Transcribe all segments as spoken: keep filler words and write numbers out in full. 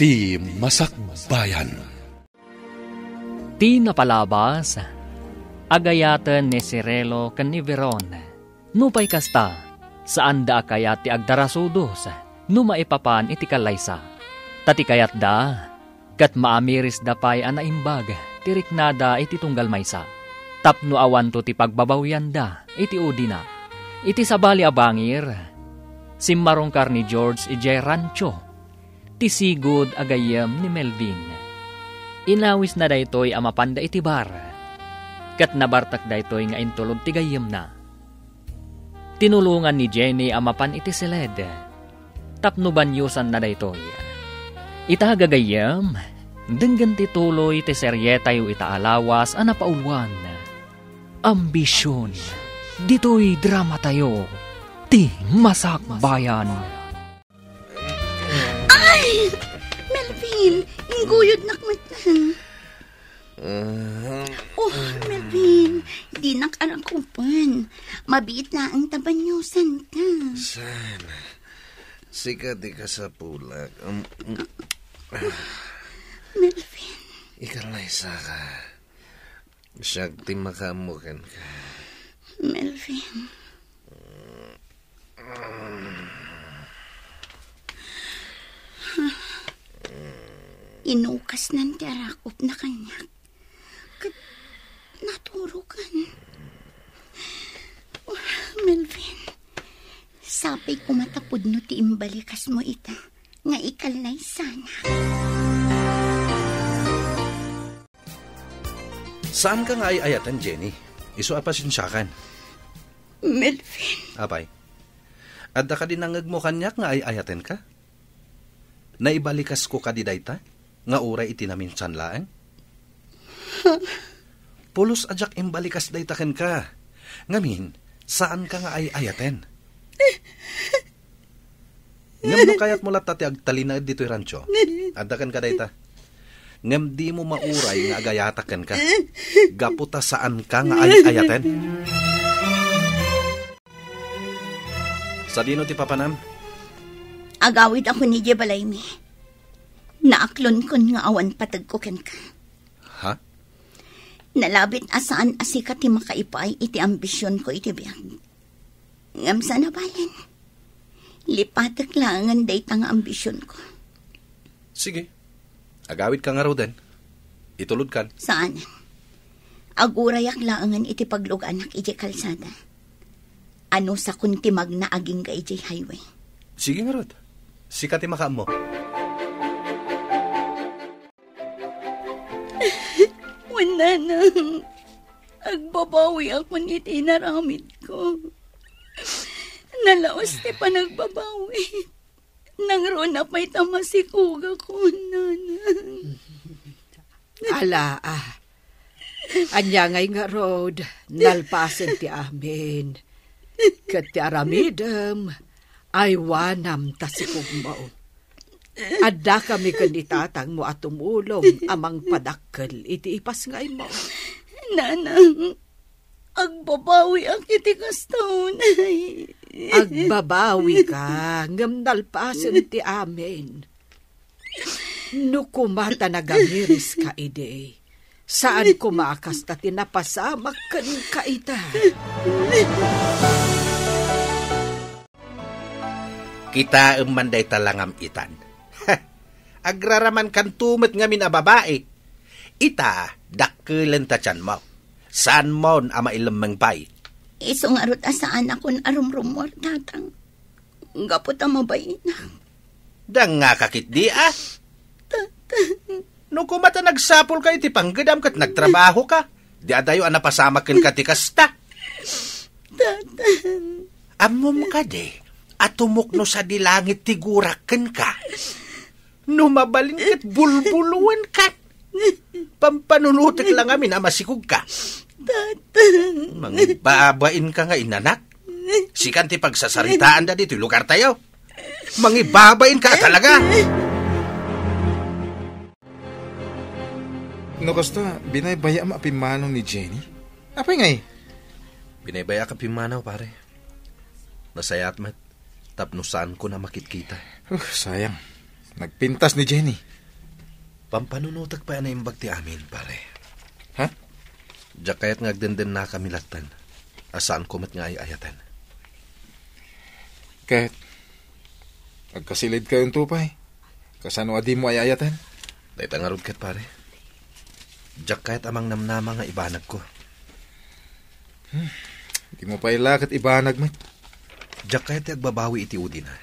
Ti Masakbayan. Ti napalabas, agayaten ni Cirilo ken ni Veron. Nupay kasta, saanda a kayat ti agdarasudos no maipapan iti kallaysa. Ta ti kayatda, ket maamirisda pay a naimbag ti riknada iti tunggal maysa, tapno awanto ti pagbabawianda iti udina. Iti sabali a bangir, simmarungkar ni George idiay rancho ti sigud a gayyem ni Melvin. Inawisna daytoy a mapanda iti bar, ket nabartek daytoy nga intulod ti gayyemna. Tinulongan ni Jenny a mapan iti siled tapno baniosanna daytoy. Ita, gagayyem, denggen ti tuloy ti serietayo ita a lawas a napauluan. Ambision, ditoy dramatayo, Ti Masakbayan. Ay! Melvin, ingguyodnak met. Ah. Oh, Melvin, dinak arakupen. Mabiit laeng ta baniosanka. Saan? Sika ti kasapulak. Um, um. Melvin. Ikallaysa ka. Siak ti makaammo kenka. Melvin. Inukasnan ti arakupna kaniak. Ket naturokan. Oh, Melvin, sapay koma ta pudno ti imbalikasmo ita nga ikallaysanak. Saanka nga ay-ayaten, Jenny. Isu a pasensiakan. Melvin. Apay, adda kadi nangngegmo kaniak nga ay-ayatenka? Naibalikasko kadi dayta nga uray iti naminsan laeng? Pulos a diak imbalikas dayta kenka. Ngamin, saanka nga ay-ayaten. Ngem no kayatmo latta ti agtalinaed ditoy rancho, adda kenka dayta. Ngem dimo mauray nga agayatak kenka. Gapu ta saanka nga ay-ayaten. Sadino ti papanam? Agawidakon idiay balaymi. Naaklonkon nga awan pategko kenka. Ha? Nalabit a saan a sika ti makaipaay iti ambisionko iti biag. Ngem saan a balen, lipatek laengen dayta nga ambisionko. Sige. Agawidka ngaruden. Itulodkan. Saan. Agurayak laengen iti pagluganak idiay kalsada. Anusakon ti magna agingga idiay highway. Sige ngarud. Sika ti makaammo. Wen, nanang, agbabawiakon iti inaramidko. Nalaus ti panagbabawi. Nangruna pay ta masikugakon, nanang. Ala, ah. Ania ngay ngarud, nalpasen ti amin. Ket ti aramidem, aywanam ta sikugmo. Addakami ken ni tatangmo a tumulong a mangpadakkel iti ipasngaymo. Nanang, agbabawiak iti kasta unay. Agbabawika, ngem nalpasen ti amin. No koma ta nagamiriska idi, saan koma a kasta ti napasamak kenka ita. Kitaem man dayta langam itan. Agraramankanto met ngamin a babai. Ita, dakkelenta ti tianmo. Saanmon a mailemmeng pay. Isu ngarud a saanakon a rumrummuar, tatang. Gapu ta mabainak. Dangngaka ketdi, a? Tatang. No koma ta nagsapulka iti panggedam ket nagtrabahoka, di adayo a napasamak kenka ti kasta. Tatang. Ammom kadi a tumukno sadi langit ti gurak kenka? No mabalin ket bulbuloenka. Pampanunotek la ngamin a masikugka. Tatang. Mangibabainka nga inanak. Sikan ti pagsasaritaanda ditoy lugartayo. Mangibabainka a talaga. No kasta, binaybaya-am a pimmanaw ni Jenny? Apay ngay? Binaybayaak a pimmanaw, pare. Nasayaat met, tapno saanko a makitkita. Uh, sayang. Nagpintas ni Jenny. Pampanunotek pay a naimbag ti amin, pare. Ha? Diak kayat nga agdendennakami latten, a saanko met nga ay-ayaten. Ket, agkasilidkayonto pay. Kasano a dimo ay-ayaten? Dayta ngarud ket, pare. Diak kayat a mangnamnama nga ibanagko. Hmm, dimo pay la ket ibanag met. Diak kayat ti agbabawi iti udina.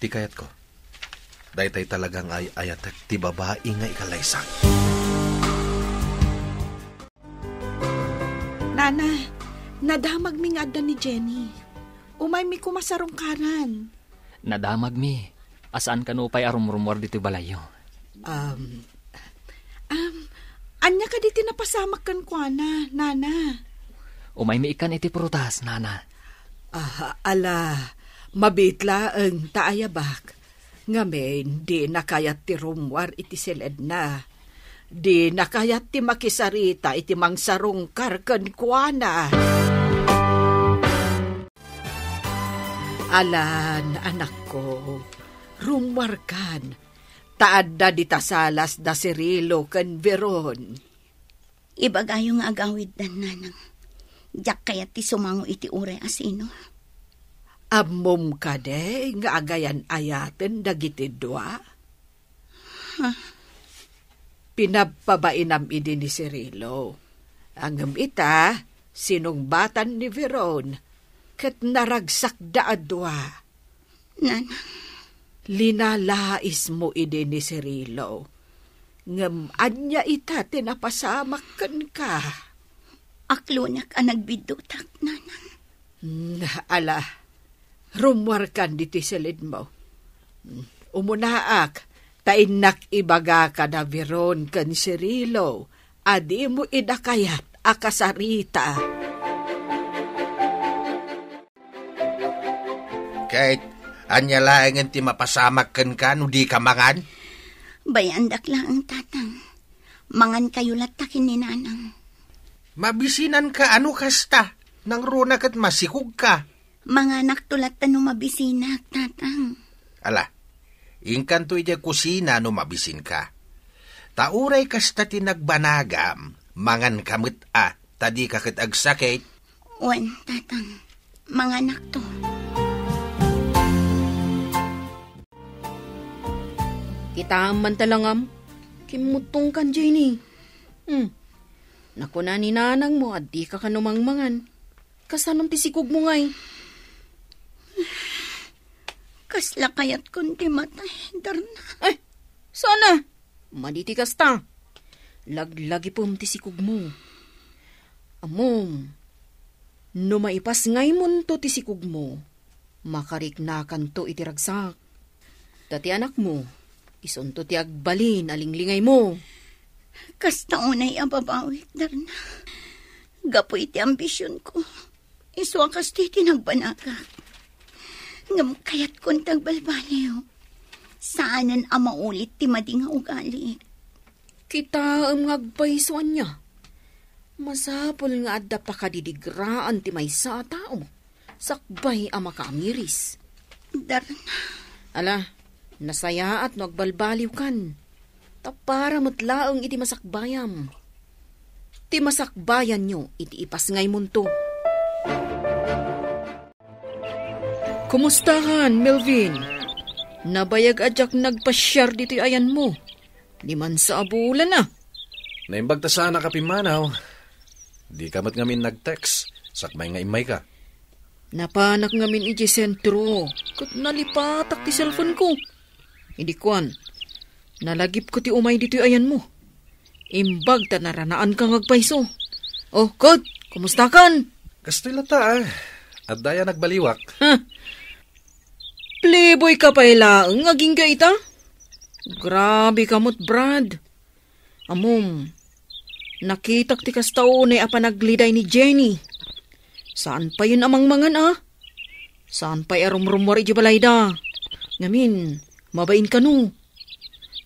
Ti kayatko, daytay talaga nga ay-ayatek ti babai nga ikalaysak. Nana, nadamagmi nga adda ni Jenny. Umaymi koma sarungkaran. Nadamagmi. A saan kano pay a rumrumuar ditoy balayyo? Um, um, ania kadi ti napasamak kenkuana, Nana? Umaymi ikkan iti prutas, Nana. Ah, ala, mabiit laeng ta ayabak. Ngamin, dina kayat ti rummuar iti siledna. Dina kayat ti makisarita iti mangsarungkar kenkuana. Alan, anakko, rummuarkan, ta adda dita salas da Cirilo ken Veron. Ibagayo nga agawiddan, nanang. Diak kayat ti sumango iti uray a sino. Ammom kadi nga agayan-ayaten dagiti dua? Ha? Pinabpabainam idi ni Cirilo. Ngem ita, sinungbatan ni Veron, ket naragsakda a dua. Nanang. Linalaismo idi ni Cirilo. Ngem ania ita ti napasamak kenka? Aklonak a nagbiddutak, nanang. Hmm, ala, rummuarkan ditoy silidmo. Hmm, umunaak, ta innak ibaga kada Veron ken Cirilo a dimo ida kayat a kasarita. Ket ania laengen ti mapasamak kenka no dika mangan? Bayaandak laeng, tatang. Mangankayo latta ken ni nanang. Mabisinanka a no kasta, nangruna ket masikogka. Manganakto latta no mabisinak, tatang. Ala, inkanto idiay kusina no mabisinka. Ta uray kasta ti nagbanagam, manganka met a, ta dika ket agsakit. Wen, tatang, manganakto. Kitaem man ta langam, kimmuttongkan, Jenny. Hmm. Nakuna ni nanangmo a dika kano mangmangan. Kasanon ti sikogmo ngay? Kasla kayatkon ti matay, Darna. Ay, sana! Madi ti kasta. Laglagipem ti sikogmo. Ammom, no maipasngaymonto ti sikogmo, makariknakanto iti ragsak. Ta ti anakmo, isunto ti agbalin a linglingaymo. Kasta unay a babawik, Darna. Gapu iti ambisionko, isu a kastoy ti nagbanagak. Ngem kayatkon ti agbalbaliw. Saanen a maulit ti madi nga ugalik. Kitaem nga agpayso ania? Masapul nga adda pakadidigraan ti maysa a tao sakbay a makaamiris. Darna. Ala, nasayaat no agbalbaliwkan. Ta para met laeng iti masakbayam. Ti masakbayanyo iti ipasngaymonto. Kumustakan, Melvin? Nabayag a diak nagpasiar ditoy ayanmo. Dimansa a bulan a. Naimbag ta saanak a pimmanaw. Dika met ngamin nag-text, sakbay nga immayka. Napanak ngamin idiay sentro, ket nalipatak ti cellphone-ko. Idi kuan, nalagipko ti umay ditoy ayanmo. Imbag ta naranaanka nga agpayso. O, ket, kumustakan? Kastoy latta, a. Adda aya nagbaliwak. Ha? Playboy ka pay laeng agingga ita? Grabe ka met, Brad. Ammom, nakitak ti kasta unay a panagliday ni Jenny. Saan payen a mangmangan a? Saan pay a rumrumuar idiay balayda? Ngamin, mabain kano?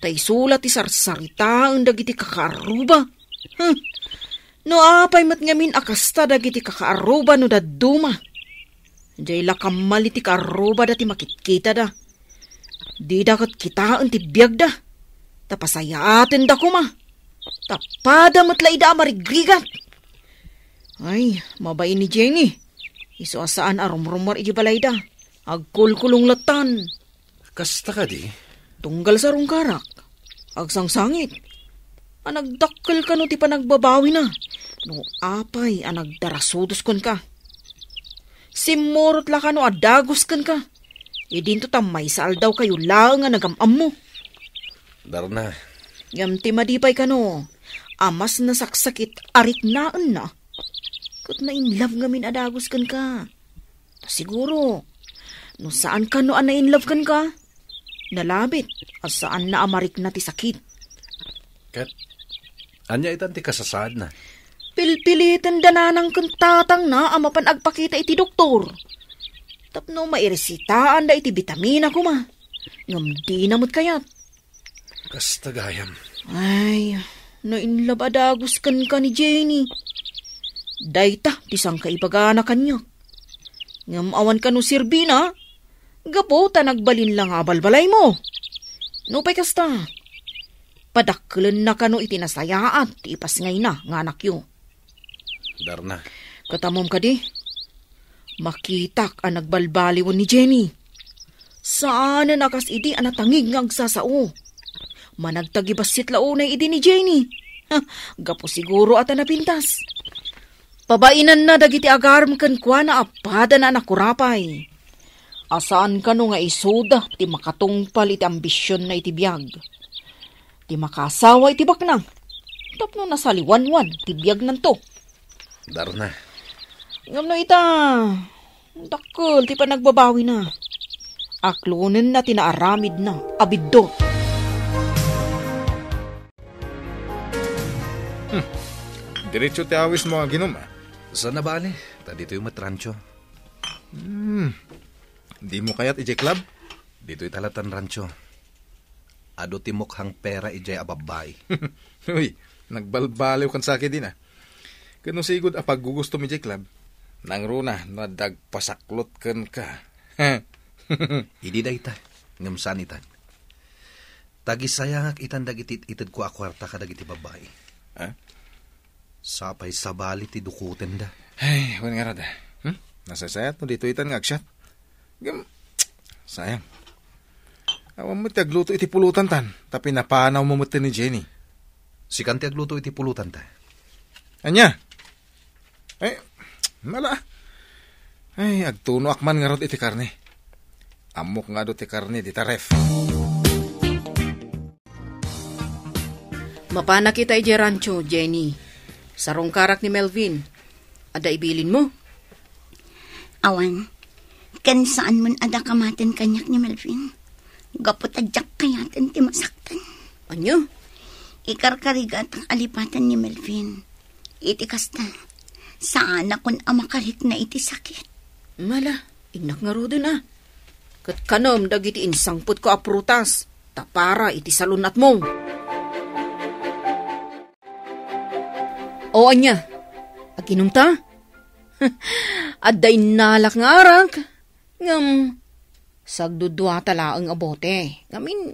Ta isu la ti sarsaritaen dagiti kakaarruba. Huh! No apay met ngamin a kasta dagiti kakaarruba no dadduma? Diay la kammal iti kaarrubada ti makitkitada. Dida ket kitaen ti biagda. Ta pasayaatenda koma. Ta pada met la ida a marigrigat. Ay, mabain ni Jenny. Isu a saan a rumrummuar iti balayda. Agkulkulong lattan. Kasta kadi? Tunggal sarungkarak. Agsangsangit. A nagdakkel kano ti panagbabawina. No apay a nagdarasudos kenka. Simmurot la kano a dagus kenka. Idinto ta maysa aldawkayo laeng a nagam-ammo. Darna. Ngem ti madi pay kano, a mas nasaksakit a riknaenna. Ket na-in love ngamin a dagus kenka. Ta siguro, no saan kano a na-in love kenka, nalabit a saanna a marikna ti sakit. Ket, ania itan ti kasasaadna? Pilpiliten da nanang ken tatangna a mapan agpakita iti doktor. Tapno mairesitaanda iti bitamina koma. Ngem dina met kayat. Kasta gayam. Ay, na-in love a dagus kenka ni Jenny. Dayta ti sangkaibagana kaniak. Ngem awan kano serbina, gapu ta nagbalin la nga abalbalaymo. Nupay kasta, padakkelenna kano iti nasayaat ti ipasngayna nga anakyo. Darna. Ket ammom kadi, makitak a nagbalbaliwen ni Jenny. Saanen a kas idi a natangig nga agsasao. Managtagibassit la unay idi ni Jenny. Ha, gapu siguro a ta napintas. Pabainanna dagiti agarem kenkuana a padana a nakurapay. A saan kano nga isuda ti makatungpal iti ambisionna iti biag. Ti makaasawa iti baknang. Tapno nasaliwanwan ti biagnanto. Darna. Ngem no ita, dakkel ti panagbabawina. Aklonenna ti naaramidna a biddut. Hmm. Diretso ti awismo, Ginom, a. Saan a bale, ta ditoy met rancho. Hmm. Dimo kayat idiay club? Ditoy talatan rancho. Adu ti mukhang pera idiay a babbai. Uy, nagbalbaliw kan saki din, a. Ket no sigud a paggugustom idiay club, nangruna no adda agpasaklot kenka. Idi dayta, ngem saan itan. Tagisayangak itan dagiti it-itedko a kuarta kadagiti babbai. Ha? Sapay sabali ti dukotenda. Ay, wen ngarud, a. Hmm? Nasaysayat no ditoy itan nga agsiat. Ngem, sayang. Awan met ti agluto iti pulutan tan, ta pinapanawmo met ni Jenny. Sikan ti agluto iti pulutan ta. Ania? Ay, mala. Ay, agtunoak man ngarud iti karne. Ammok nga adu ti karne dita ref. Mapanak ita idiay rancho, Jenny. Sarungkarak ni Melvin. Adda ibilinmo? Awan. Ken saan man a dakamaten kaniak ni Melvin. Gapu ta diak kayaten ti masaktan. Ania? Ikarkarigatak a lipaten ni Melvin. Iti kasta, saanakon a makarikna iti sakit. Mala, innak ngaruden, a. Ket kanem dagiti insangpetko a prutas, ta para iti salun-atmo. O ania, aginom ta? Adda innalak nga arak, ngem sagdudua ta laeng a bote. Ngamin,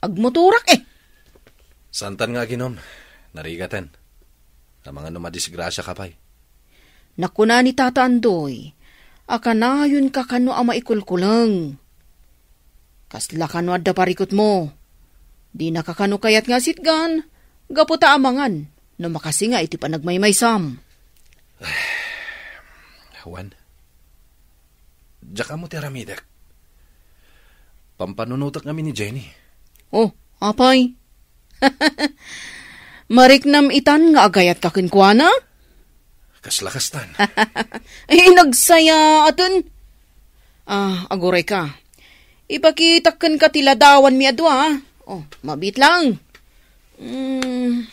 agmotorak, e. Saantan nga aginom, narigaten. Amangan no madisgrasiaka pay. Nakuna ni Tata Andoy a kanayonka kano a maikulkuleng. Kasla kano adda parikutmo. Dinaka kano kayat nga asitgan, gapu ta amangan no makasinga iti panagmaymaysam. Wen, diak ammo ti aramidek. Pampanunotek ngamin ni Jenny. O, apay? Mariknam itan nga agayatka kenkuana? Kasla kastan. Ay, nagsayaaten. A, agurayka. Ipakitak kenka ti ladawanmi a dua, a. O, mabiit laeng. Hmm,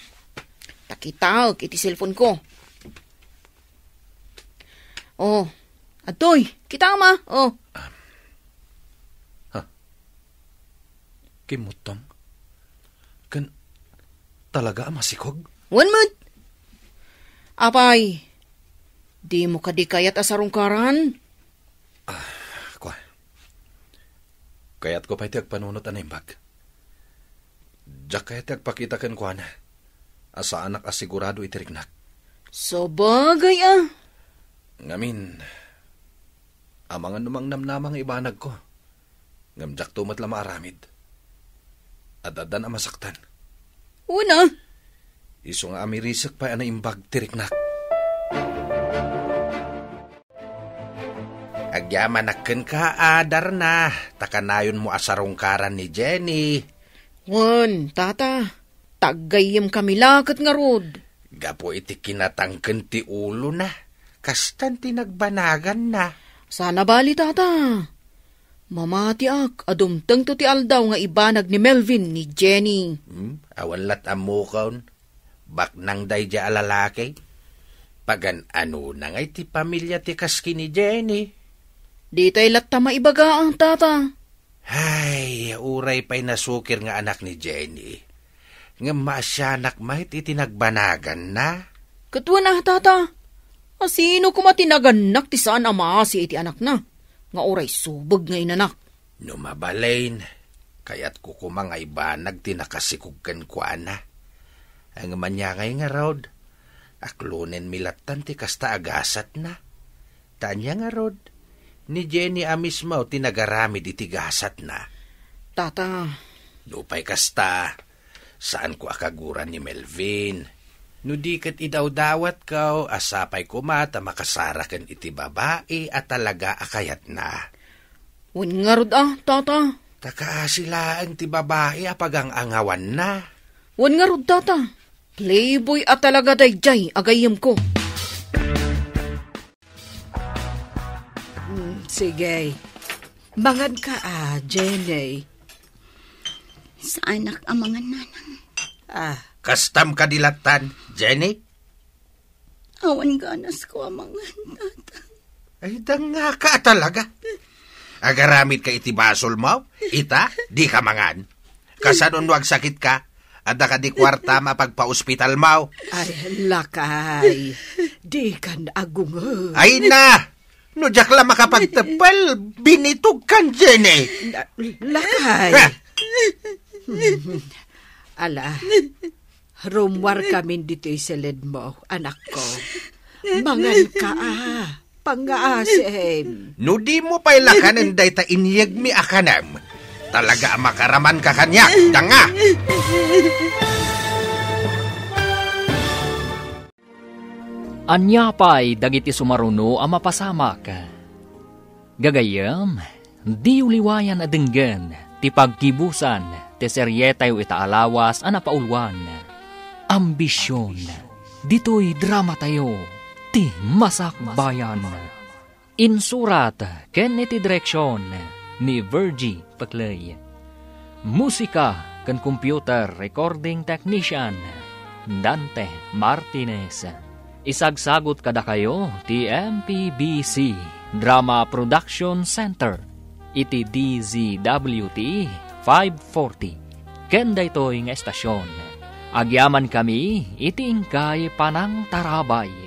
ta kitaek iti cellphoneko. O, adtoy, kitaem a. O. Ha? Kimmuttong? Ken talaga a masikog? Wen met. Apay, dimo kadi kayat a sarungkaran? A, kua. Kayatko pay ti agpanunot a naimbag. Diak kayat ti agpakita kenkuana a saanak a sigurado iti riknak. Sabagay a. Ngamin, amangan no mangnamnama nga ibanagko. Ngem diakto met la maaramid. Ad-addan a masaktan. Una. Isu nga amirisek pay a naimbag ti riknak. Agyamanak kenka, a Darna, ta kanayonmo a sarungkaran ni Jenny. Wen, tata, ta aggayyemkami la ket ngarud. Gapu iti kinatangken ti ulona, kastan ti nagbanaganna. Saan a bali, tata. Mamatiak a dumtengto ti aldaw nga ibanag ni Melvin ni Jenny. Hmm? Awan lat ammokon. Baknang daydiay a lalaki. Pagan-anona ngay ti pamilia ti kas ken ni Jenny? Ditay latta maibaga, a, tata. Ay, uray pay nasukir nga anak ni Jenny. Ngem maasianak met iti nagbanaganna. Ket wen a, tata. A, sino koma ti nagannak ti saan a maasi iti anakna, nga uray subeg nga inanak? No mabalin, kayatko koma nga ibanag ti nakasikog kenkuana. Ngem ania ngay ngarud, aklonenmi lattan ti kasta a gasatna. Ta ania ngarud, ni Jenny a mismo ti nagaramid iti gasatna. Tata. Nupay kasta, saanko a kaguran ni Melvin. No di ket idawdawatko, a sapay koma ta makasaraken iti babai a talaga a kayatna. Wen ngarud a, tata. Ta kaasi laeng ti babai a pagang-angawanna. Wen ngarud, tata. Playboy a talaga daydiay a gayyemko. Mm, sige. Manganka a, Jenny. Saanak a mangan, nanang. Ah. Kastam kadi lattan, Jenny? Awan ganasko a mangan, tata. Ay, dangngaka a talaga. Agaramidka iti basolmo? Ita, dika mangan. Kasano no agsakitka? Adda kadi kuartam a pagpaospitalmo? Ay, lakay. Dikan agungod. Ay na! No diak la makapagteppel, binitogkan, Jenny. La-, lakay. Ah! Ala, rummuarkamin ditoy siledmo, anakko. Manganka a, pangngaasim. No dimo pay la kanen dayta inyegmi a kanem, talaga a makaramanka kaniak, danga! Ania pay dagiti sumaruno a mapasamak? Gagayyem, diyo liwayan a denggen ti paggibusan ti serietayo ita a lawas a napauluan, Ambision. Ditoy dramatayo, ti Masakbayan. Insurat ken iti direksion ni Virgie Peclay. Musika ken computer recording technician, Dante Martinez. Isagsagut kadakayo ti M P B C Drama Production Center iti D Z W T five forty. Ken daytoy nga estasion, agyamankami iti inkay panangtarabay.